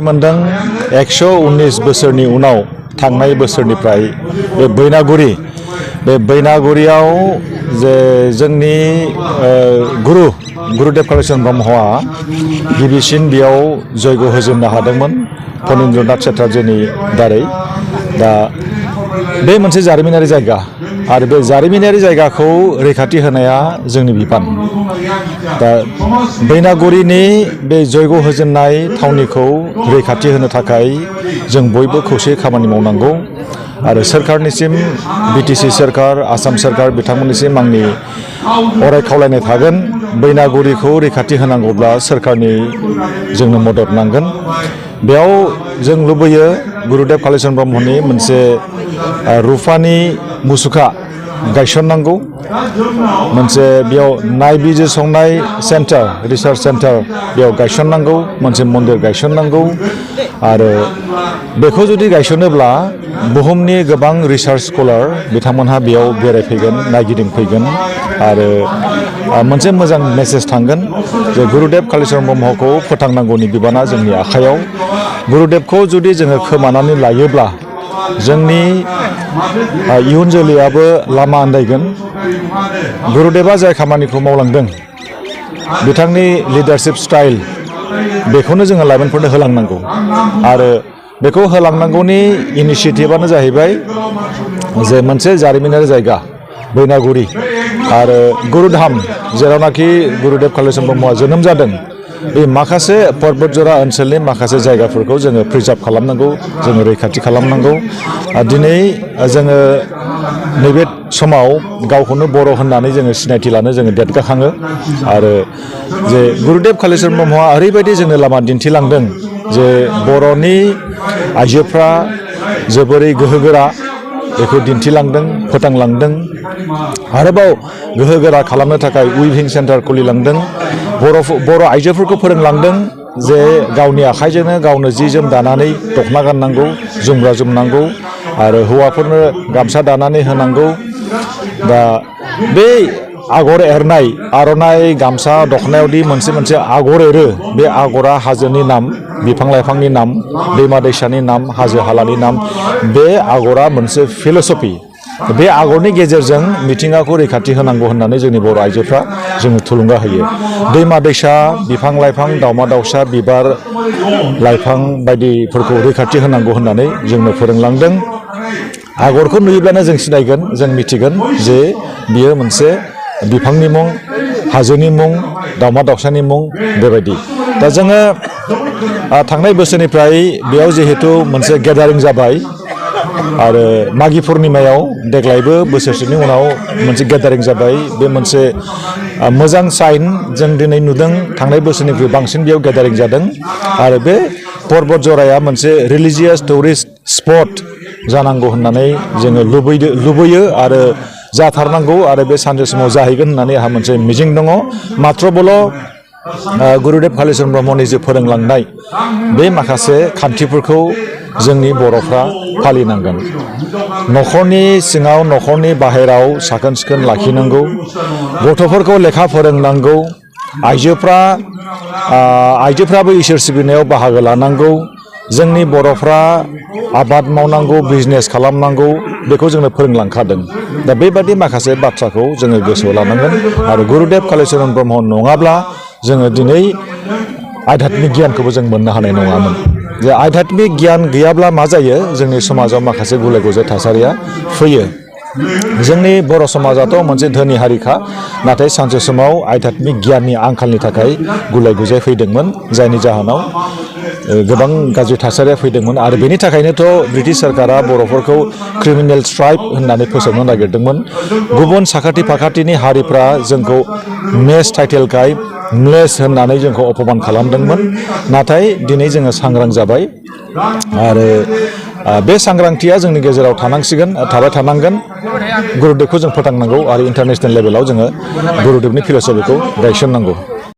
मोनदों 119 बोसोरनि उनाव थांनाय बोसोरनिफ्राय बे बैनागुरियाव जे जोंनि गुरुदेव कालीचरण ब्रह्मआ गिबिसिन बेयाव जयग होजेननो हादोंमोन फणीन्द्रनाथ चेटार्जीनि दारै। दा बे मोनसे जारिमिनारि जायगा आरो बे जारिमिनारि जायगाखौ रैखाथि होनाया जोंनि बिबान। दा बैनागुरिनि बे जयग होजेननाय थावनिखौ रैखाथि होनो थाखाय जों बयबो खौसे खामानि मावनांगौ आरो सोरखारनिसिम बिटिसि सोरखार आसाम सोरखार बिथांमोननिसिम आंनि अराय खावलायनाय थागोन। बैनागुरिखौ रैखाथि होनांगौब्ला सोरखारनि जोंनो मदद नांगोन। बेयाव जों लुबैयो गुरुदेव कालीचरण ब्रह्मनि मोनसे रुफानि मुसुखा गायसननांगौ, मोनसे बेयाव नायबिजिरसंनाय सेन्टार रिसार्च सेन्टार बेयाव गायसननांगौ, मोनसे मन्दिर गायसननांगौ आरो बेखौ जुदि गायसनोब्ला बुहुमनि गोबां रिसार्च स्कलार बिथांमोनहा बेयाव बेरायफैगोन, नायगिदिंफैगोन आरो मोनसे मोजां मेसेज थांगोन जे गुरुदेव कालीचरण ब्रह्मखौ फोथांनांगौनि बिबाना जोंनि आखायाव। गुरुदेवखौ जुदि जोङो खोमानानै लायोब्ला जोंनि इयुन जोलैयाबो लामा आन्दायगोन। गुरुदेवा जाय खामानिखौ मावलांदों बिथांनि लिडारशिप स्टाइल बेखौनो जोङो लाइमोनफोरनो होलांनांगौ आरो बेखौ होलांनांगौनि इनिसियेटिभआनो जाहैबाय जे मोनसे जारिमिनारि जायगा बैनागुरि आरो गुरुधाम जेरावनाखि गुरुदेव कालीचरण ब्रह्मआ जोनोम जादों बे माखासे पर्बतजरा ओनसोलनि माखासे जायगाफोरखौ जोङो प्रिजार्भ खालामनांगौ, जोङो रैखाथि खालामनांगौ। दिनै जोङो नैबे समाव गावखौनो बर' होननानै जोङो सिनायथि लानो जोङो देरगाखाङो आरो जे गुरुदेव कालीचरण ब्रह्मआ ओरैबायदि जोंनो लामा दिन्थिलांदों जे बर'नि आइजोफ्रा जोबोरै गोहोगोरा बेखौ दिन्थिलांदों, फोथांलांदों। आरोबाव गोहोगोरा खालामनो थाखाय उइभिं सेन्टार खुलिलांदों, बर' आइजोफोरखौ फोरोंलांदों जे गावनि आखाइजोंनो गावनो जि जोम दानानै दख'ना गाननांगौ, जोमग्रा जोमनांगौ आरो हौवाफोरनो गामसा दानानै होनांगौ। दा बे आगर एरनाय आर'नाइ गामसा दख'नायावदि मोनसे आगर एरो, बे आगरा हाजोनि नाम, बिफां लाइफांनि नाम, दैमा दैसानि नाम, हाजो हालानि नाम। बे आगरा मोनसे फिल'सफि। बे आगरनि गेजेरजों मिथिंगाखौ रैखाथि होनांगौ होननानै जोंनि बर' आइजोफ्रा जोंनो थुलुंगा होयो। दैमा दैसा, बिफां लाइफां, दाउमा दाउसा, बिबार लाइफां बायदिफोरखौ रैखाथि होनांगौ होननानै जोंनो फोरोंलांदों। आगरखौ नुयोब्लानो जों सिनायगोन, जों मिथिगोन जे बियो मोनसे बिफांनि मुं, हाजोनि मुं, दाउमा दाउसानि मुं बेबायदि। दा जोङो थांनाय बोसोरनिफ्राय बेयाव जिहेथु मोनसे गेदारिं जाबाय आरो मागि पुर्निमायाव देग्लायबो बोसोरसेनि उनाव मोनसे गेदारिं जाबाय। बे मोनसे मोजां साइन जों दिनै नुदों। थांनाय बोसोरनिख्रुइ बांसिन बेयाव गेदारिं जादों आरो बे पर्बत जराया मोनसे रिलिजियास टुरिस्ट स्पट जानांगौ होननानै जोङो लुबैयो आरो जाथारनांगौ आरो बे सानसे समाव जाहैगोन होननानै आंहा मोनसे मिजिं दङ। माथ्रबल' गुरुदेव कालीचरण ब्रह्मनि जे फोरोंलांनाय बे माखासे खान्थिफोरखौ जोंनि बर'फ्रा फालिनांगोन। न'खरनि सिङाव, न'खरनि बाहेराव साखोन सिखोन लाखिनांगौ, गथ'फोरखौ लेखा फोरोंनांगौ, आइजोफ्राबो इसोर सिबिनायाव बाहागो लानांगौ। जोंनि बर'फ्रा आबाद मावनांगौ, बिजनेस खालामनांगौ, बेखौ जोंनो फोरोंलांखादों। दा बेबादि माखासे बाथ्राखौ जोङो गोसोआव लानांगोन आरो गुरुदेव कालीचरण ब्रह्म नङाब्ला जोङो दिनै आध्यात्मिक गियानखौबो जों मोननो हानाय नङामोन। जे आध्यात्मिक गियान गैयाब्ला मा जायो, जोंनि समाजाव माखासे गुलाय गुजाय थासारिया फैयो। जोंनि बर' समाजाथ' मोनसे धोनि हारिखा, नाथाय सानसे समाव आध्यात्मिक गियाननि आंखालनि थाखाय गुलाय गुजाय फैदोंमोन, जायनि जाहोनाव गोबां गाज्रि थासारिया फैदोंमोन आरो बेनि थाखायनोथ' ब्रिटिश सोरखारा बर'फोरखौ क्रिमिनेल ट्राइब होननानै फोसावनो नागिरदोंमोन। गुबुन साखाथि फाखाथिनि हारिफ्रा जोंखौ मेस टाइटेलखाय म्लेस होननानै जोंखौ अपमान खालामदोंमोन। नाथाय दिनै जोङो सांग्रां जाबाय आरो बे सांग्रांथिया जोंनि गेजेराव थाबाय थानांगोन। गुरुदेवखौ जों फोथांनांगौ आरो इन्टारनेसनेल लेभेलाव जोङो गुरुदेवनि फिल'सफिखौ गायसननांगौ।